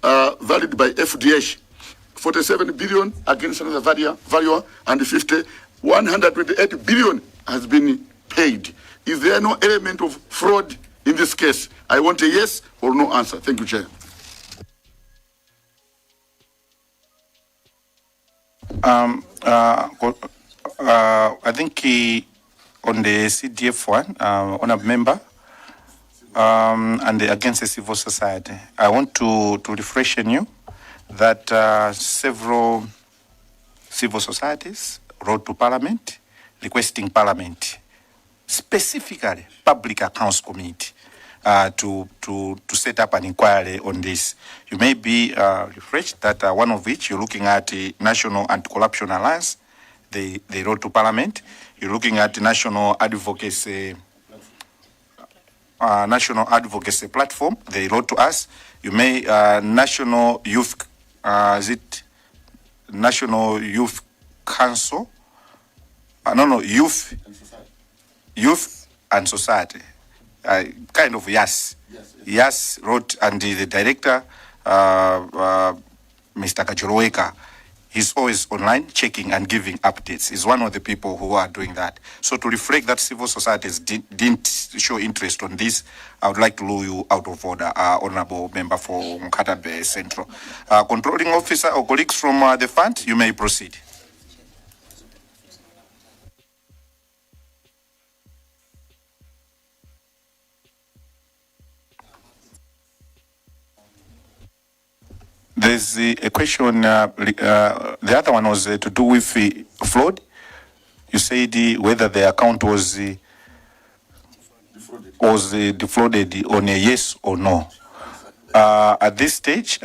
valued by FDH, 47 billion against another valuer, and 128 billion has been paid. Is there no element of fraud in this case? I want a yes or no answer. Thank you, Chair. I think on the CDF one, honourable member, and against the civil society, I want to refresh you that several civil societies wrote to Parliament requesting Parliament, specifically Public Accounts Committee, to set up an inquiry on this. You may be refreshed that one of which you're looking at the National Anti-Corruption Alliance. They wrote to Parliament. You're looking at the National Advocacy Platform. They wrote to us. You may National Youth National Youth Council? Youth and Society. Kind of yes. Yes wrote, and the director, Mr. Kajoloweka, he's always online checking and giving updates. He's one of the people who are doing that. So to reflect that civil societies didn't show interest on this, I would like to rule you out of order, Honorable Member for Mkata Bay Central. Controlling officer or colleagues from the fund, you may proceed. There's a question, the other one was to do with fraud. You said whether the account was defrauded on a yes or no. At this stage,